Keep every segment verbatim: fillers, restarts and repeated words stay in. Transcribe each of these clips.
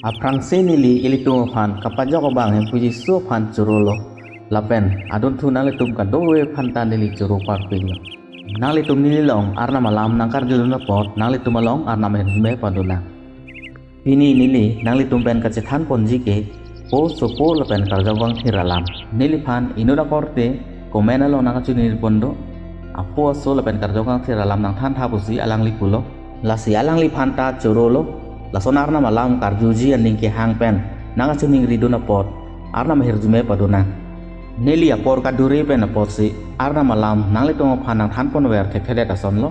Aphrangsi neli ilitum aphan kapajok abang Hemphu Jisu aphan chorolo. Lapen adunthu nanglitum kadokave aphan ta neli choro parpiklo. Nanglitum neli along Arnam alam nangkarjudun apot nanglitum along Arnam ahirjume padonang. Pini neli nanglitum pen kachethan ponji ke Po, Sopo lapen Karjong Kangthir alam. Neliphan inut akorte comment along nangkachini pon do. Apo, Aso lapen Karjong Kangthir alam nangthantha pusi alangli pulo. Lasi alangliphan ta chorolo. Lason Arnam alam karjuji aning kehang pen nangkachiningridun apot Arnam ahirjume padonang. Neli apor kadure pen apotsi Arnam alam nanglitum aphan nangthan ponver thekthedet asonlo.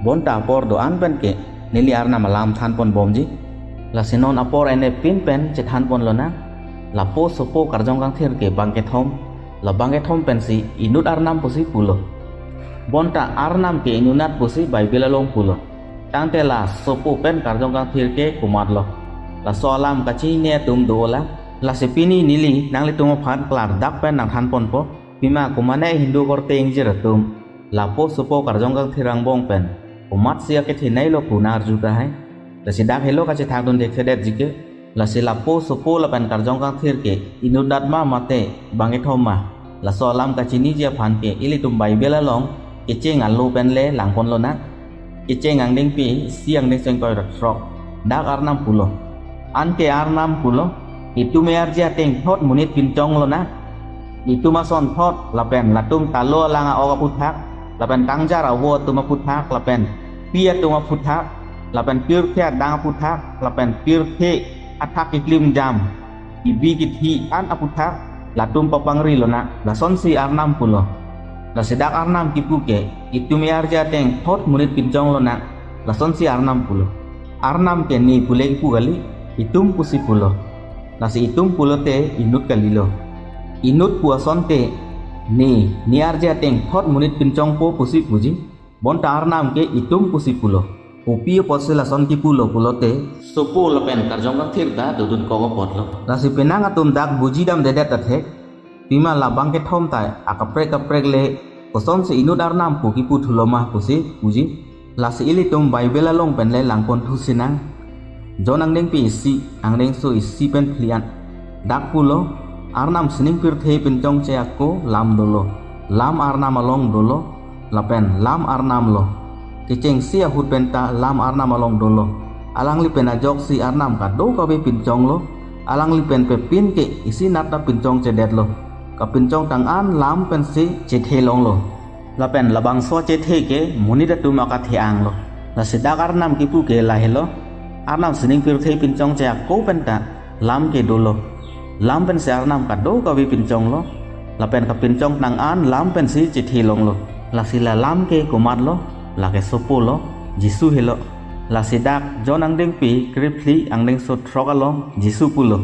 Bonta apor do-an pen ke neli Arnam alam than ponbomji. Lasi non apor enepin pen chethan ponlonang. La Po, Sopo, Karjong Kangthir ke bangkethom. La bangkethom pensi inut Arnam pusi pulo. Bonta Arnam ke inutnat pusi Bible along pulo. Tangte la Sopo pen Karjong Kangthir ke komatlo? Laso alam kachini atum do ola. Lasi pini neli nanglitum aphan klardak pen nangthan ponpo. Pima komane Hindu akorte ingjir atum la Po, Sopo, Karjong Kangthir angbong pen komatsi akethenei lo pu nang-arju tahai. Lasi dak helo kachethakdun thekthedetji ke. Lasi la Po, Sopo lapen Karjong Kangthir ke inutnat ma mate bangkethom ma, laso alam kachiniji aphan ke ilitum Bible along kecheng alo pen le lang ponlonang. Kecheng angdengpi isi angdengso ingkoi ra throk. Dak Arnam pulo. Anke Arnam pulo, itum e-arje ateng thot monit pinchong lonang. Itum ason thot lapen latum talo alang a-ok aphuthak, lapen kangjar avo atum aphuthak, lapen pi atum aphuthak, lapen pirthe adang aphuthak, lapen pirthe athak keklimjam, kebi kethe an aphuthak latum papangri lonang, lasonsi Arnam pulo. Lasi dak Arnam kipu ke itum e-arje ateng thot monit pinchong lonang, lasonsi Arnam pulo. Arnam ke ne pule kipu kali, itum pusi pulo. Lasi itum pulote inut kalilo. Inut pu asonte ne, ne arje ateng thot monit pinchongpo pusi puji. Bonta Arnam ke itum pusi pulo. Kopi apotsi lason kipulo pulote, Sopo lapen Karjong Kangthir ta dodun kok apotlo. Lasi penang atum dak buji damdedet athek. Pima la bangkethom ta akaprek kaprek le kosonsi inut Arnam pu kipu thulo ma pusi puji. Lasi ilitum Bible along pen le lang ponthu sinang. John angdengpi isi, angdengso isi pen phli an. Dak pulo, Arnam sining pirthe pinchongche ako lam dolo. Lam Arnam along dolo, lapen lam Arnam lo. Kechengsi ahut penta lam Arnam along dolo. Alangli pen ajoksi Arnam kadokave pinchonglo. Alangli pen pepin ke isinat ta pinchongchedetlo. Kapinchongtang an lam pensi chethe longlo. Lapen labangso chethe ke monit atum akathe-ang lo. Lasi dak Arnam kipu ke lahelo. Arnam sining pirthe pinchongche ako penta lam ke dolo. Lam pensi Arnam kadokave pinchonglo. Lapen kapinchongtang an lam pensi chethe longlo. Lasi la lam ke komatlo? Lake Sopo lo, Jisu helo. Lasi dak John angdengpi krephli angdengso throk along Jisu pulo,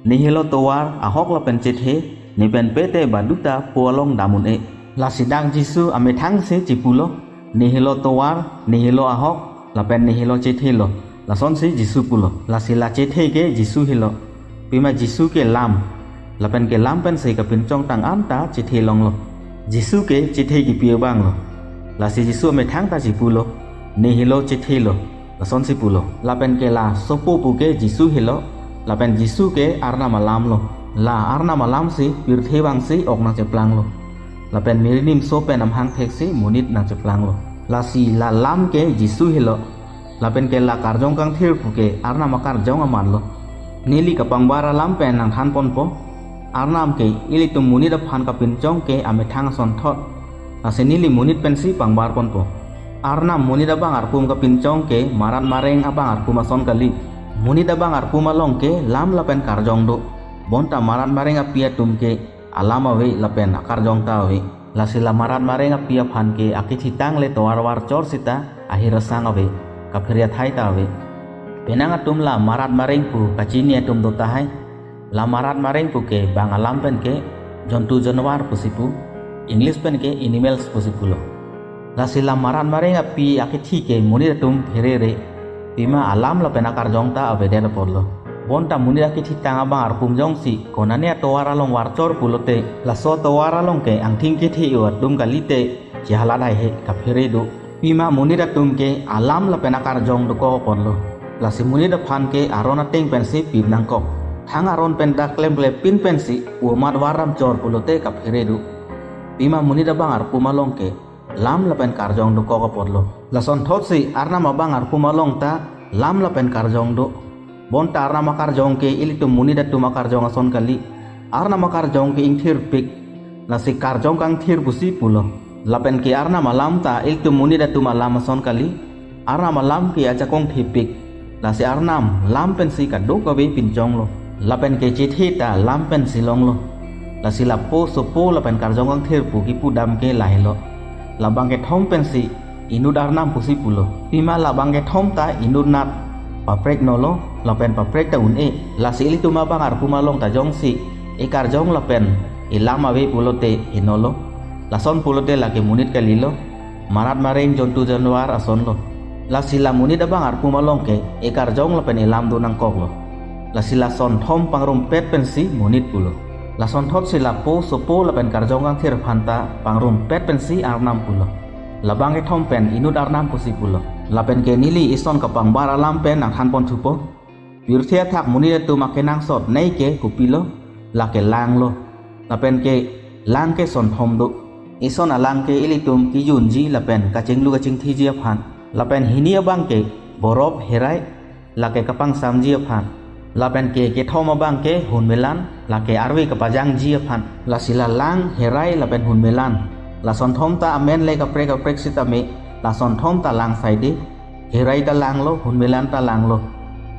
ne helo tovar, ahok lapen chethe, ne pen pete baduta Po along dam un-e. Lasi dak Jisu amethangsi chipulo, ne helo tovar, ne helo ahok, lapen ne helo chethe lo. Lasonsi Jisu pulo. Lasi la chethe ke Jisu helo. Pima Jisu ke lam. Lapen ke lam pensi kapinchongtang an ta chethe longlo. Jisu ke chethe kipi abang lo. Lasi Jisu amethang ta chipulo, ne helo chethe lo. Lasonsi pulo. Lapen ke la Sopo pu ke Jisu helo. Lapen Jisu ke Arnam alam lo. La Arnam alamsi pirthe abangsi ok nangcheplanglo. Lapen miri nimso pen amahang theksi monit nangcheplanglo. Lasi la lam ke Jisu helo. Lapen ke la Karjong Kangthir pu ke Arnam akarjong amat lo. Neli kapangbar alam pen nangthan ponpo. Arnam ke ilitum monit aphan kapinchong ke amethang ason thot. Lasi neli monit pensi pangbar ponpo. Arnam monit abang arpum kapinchong ke marat mareng abang arpum ason kali. Monit abang arpum along ke lam lapen karjong do. Bonta marat mareng api atum ke alam ave lapen akarjong ta ave. Lasi la marat mareng api aphan ke akithitang le tovar varchor sita ahir asang ave, kaphere athai ta ave. Penang atum la marat mareng pu kachini atum do tahai. La marat mareng pu ke bang alam pen ke jontu janwar pusi pu, English pen ke animals pusi pulo. Lasi la marat mareng api akithi ke monit atum pherere, pima alam lapen akarjong ta avedet apotlo. Bonta monit akithitang abang arpum jongsi konane atovar along varchor pulote, laso tovar along ke angthing kethe-o atum kalite chehalat haihe, kaphere do. Pima monit atum ke alam lapen akarjong dokok apotlo. Lasi monit aphan ke aron ateng pensi pip nangkok. Thang aron pen dak klemkle pin pensi pu amat varam chor pulote kaphere do. Pima monit abang arpum along ke lam lapen karjong dokok apotlo. Lasonthotsi Arnam abang arpum along ta lam lapen karjong do. Bonta Arnam akarjong ke ilitum monit atum akarjong ason kali. Arnam akarjong ke ingthirpik. Lasi karjong kangthir pusi pulo. Lapen ke Arnam alam ta ilitum monit atum alam ason kali. Arnam alam ke ajakong thepik. Lasi Arnam lam pensi kadokave pinchonglo. Lapen ke chethe ta lam pensi longlo. Lasi la Po, Sopo lapen Karjong Kangthir pu kipudam ke lahelo. Labang kethom pensi inut Arnam pusi pulo. Pima labang kethom ta inutnat papreknolo, lapen paprek ta un-e. Lasi ilitum abang arpum along ta jongsi ekarjong lapen elam ave pulote henolo. Lason pulote lake monit kalilo, marat mareng jontu janwar asonlo. Lasi la monit abang arpum along ke ekarjong lapen elam do nangkoklo. Lasi lasonthom pangrumpet pensi monit pulo. Lasonthotsi la Po, Sopo lapen Karjong Kangthir aphanta pangrumpet pensi Arnam pulo. Labang kethom pen inut Arnam pusi pulo. Lapen ke neli ison kapangbar alam pen nangthanpon thupo. Pirthe athak monit atum akenangsot nei ke kopilo, lake langlo. Lapen ke lang ke sonthom do. Ison alang ke ilitum kejunji lapen kachinglu kachingthiji aphan. Lapen hini abang ke borop, herai, lake kapangsamji aphan. Lapen ke kethom abang ke hunmelan, lake arve kapajangji aphan. Lasi la lang, herai lapen hunmelan, lasonthom ta amen le kaprek kaprek sitame, lasonthom ta lang saide. Herai ta langlo, hunmelan ta langlo.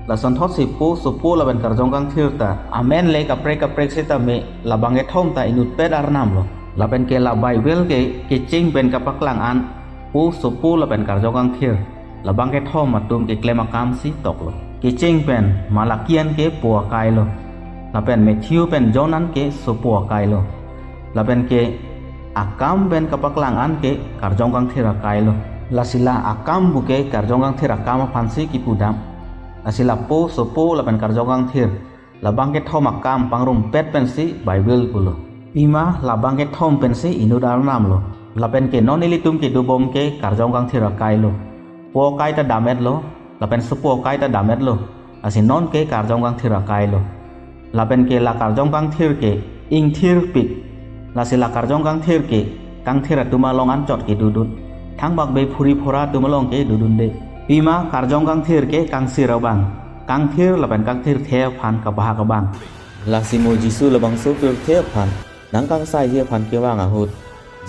Lasonthotsi Po, Sopo lapen Karjong Kangthir ta amen le kaprek kaprek sitame, labang kethom ta inutpet Arnamlo. Lapen ke la Bible ke kecheng pen kapaklang an Po, Sopo lapen Karjong Kangthir, labang kethom atum keklem akamsi toklo. Kecheng pen Malaki an ke Po akailo. Lapen Matthew pen John an ke Sopo akailo. Lapen ke akam pen kapaklang an ke Karjong Kangthir akailo. Lasi la akam pu ke Karjong Kangthir akam aphansi kipudam. Lasi la Po, Sopo lapen Karjong Kangthir, labang kethom akam pangrumpet pensi Bible pulo. Pima labang kethom pensi inut Arnamlo. Lapen ke non ilitum kedobom ke Karjong Kangthir akailo. Po akai ta dametlo, lapen Sopo akai ta dametlo. Lasi non ke Karjong Kangthir akailo. Lapen ke la Karjong Kangthir ke ingthirpik. Lasi la Karjong Kangthir ke kangthir atum along anchot kedodun. Thangbak be phuri phura atum along ke dodunde. Pima Karjong Kangthir ke kangsir abang, kangthir lapen kangthirthe aphan kabahak abang. Lasi mo Jisu labangso pirthe aphan nangkangsaiji aphan kevang ahut,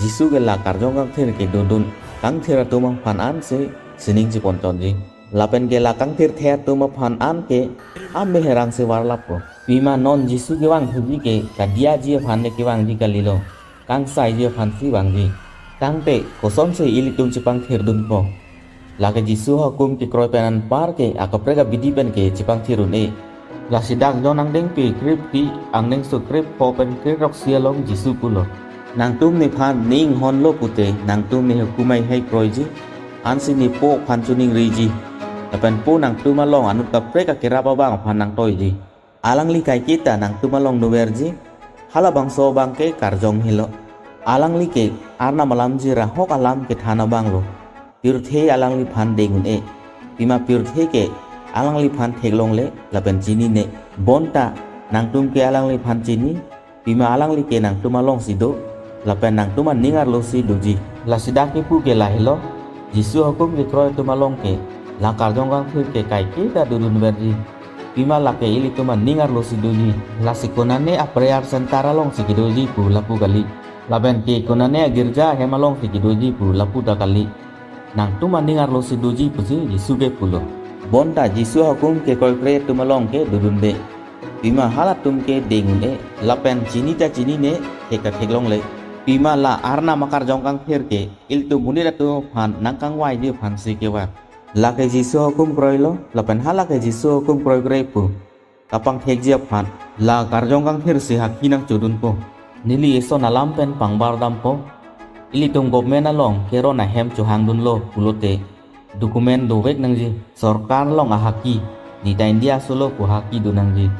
Jisu ke la Karjong Kangthir kedodun kangthir atum aphan ansi sining chiponchotji. Lapen ke la kangthirthe atum aphan an ke ameherang si varlappo. Pima non Jisu kevangthuji ke kadiaji aphan le kevangji kalilo, kangsaiji aphansi vangji. Tangte kosonsi ilitum chepangthirdunpo? Lake Jisu ahukum kekroi pen anpar ke akaprek abidi pen ke chepangthir un-e. Lasi dak John angdengpi krephi, angdengso krepho pen kreroksi along Jisu pulo, nangtum nephan ne inghonlo pute nangtum ne hukum heihei kroiji, ansi ne Po aphan choningriji. Lapen Po nangtum along anut kaprek akerap abang aphan nangtoiji. Alangli kaiketa nangtum along doverji, halabangso abang ke karjong helo. Alangli ke Arnam alamjir ahok alam kethan abanglo. Pirthe alangliphan deng un-e. Pima pirthe ke alangliphan theklongle lapen chinine. Bonta nangtum ke alangliphan chini, pima alangli ke nangtum alongsi do, lapen nangtum aning arlosi doji. Lasi dak kipu ke lahelo, Jisu ahukum kekroi atum along ke la Karjong Kangthir ke kaiketa dodunverji. Pima lake ilitum aning arlosi doji. Lasi konane a-prayer center alongsi kedoji pu lapu kali, lapen ke konane agirja ahem alongsi kedoji pu lapu ta kali. Nangtum aning arlosi doji pusi Jisu ke pulo. Bonta Jisu ahukum kekroikre atum along ke dodunde. Pima halatum ke deng un-e, lapen chini ta chinine, thek ta theklongle. Pima la Arnam a-Karjong Kangthir ke ilitum monit atum aphan nangkangvaiji aphansi kevang. Lake Jisu ahukum kroilo, lapen halake Jisu ahukum kroikre pu kapangthekji aphan la Karjong Kangthirsi haki nangchodunpo. Neli eson alam pen pangbardampo. Ilitum government along keron ahem chohangdunlo pulote document dovek nangji. Sorkar along ahaki, neta India solo pu haki do nangji.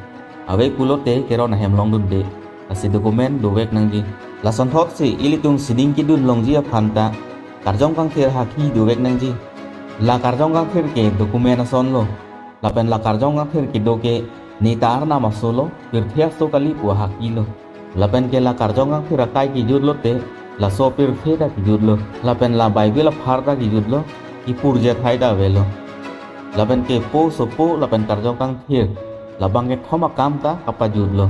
Ave pulote keron ahem longdunde. Lasi document dovek nangji. Lasonthotsi ilitum sining kedun longji aphanta Karjong Kangthir haki dovek nangji. La Karjong Kangthir ke document asonlo. Lapen la karjong kangthir kedo ke ne ta Arnam aso lo, pirthe aso kali pu ahaki lo. Lapen ke la karjong kangthir akai kejut lote, laso pirthe ta kejut lo. Lapen la Bible aphar ta kejut lo, kipurje athai ta avelo. Lapen ke po, sopo lapen karjong kangthir, labang kethom akam ta kapajut lo.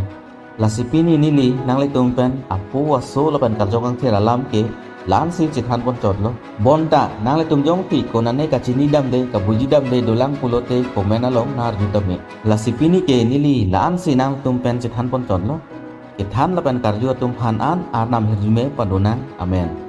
Lasi pini neli nanglitum pen apo, aso lapen karjong kangthir alam ke la-ansi chethan ponchot lo. Bonta nanglitum jongsi konane kachini damde, kabuji damde dolang pulote comment along nangarju tame. Lasi pini ke neli la-ansi nangtum pen chethan ponchot lo. Kethan lapen karju atum aphan an Arnam hirjume padonang. Amen.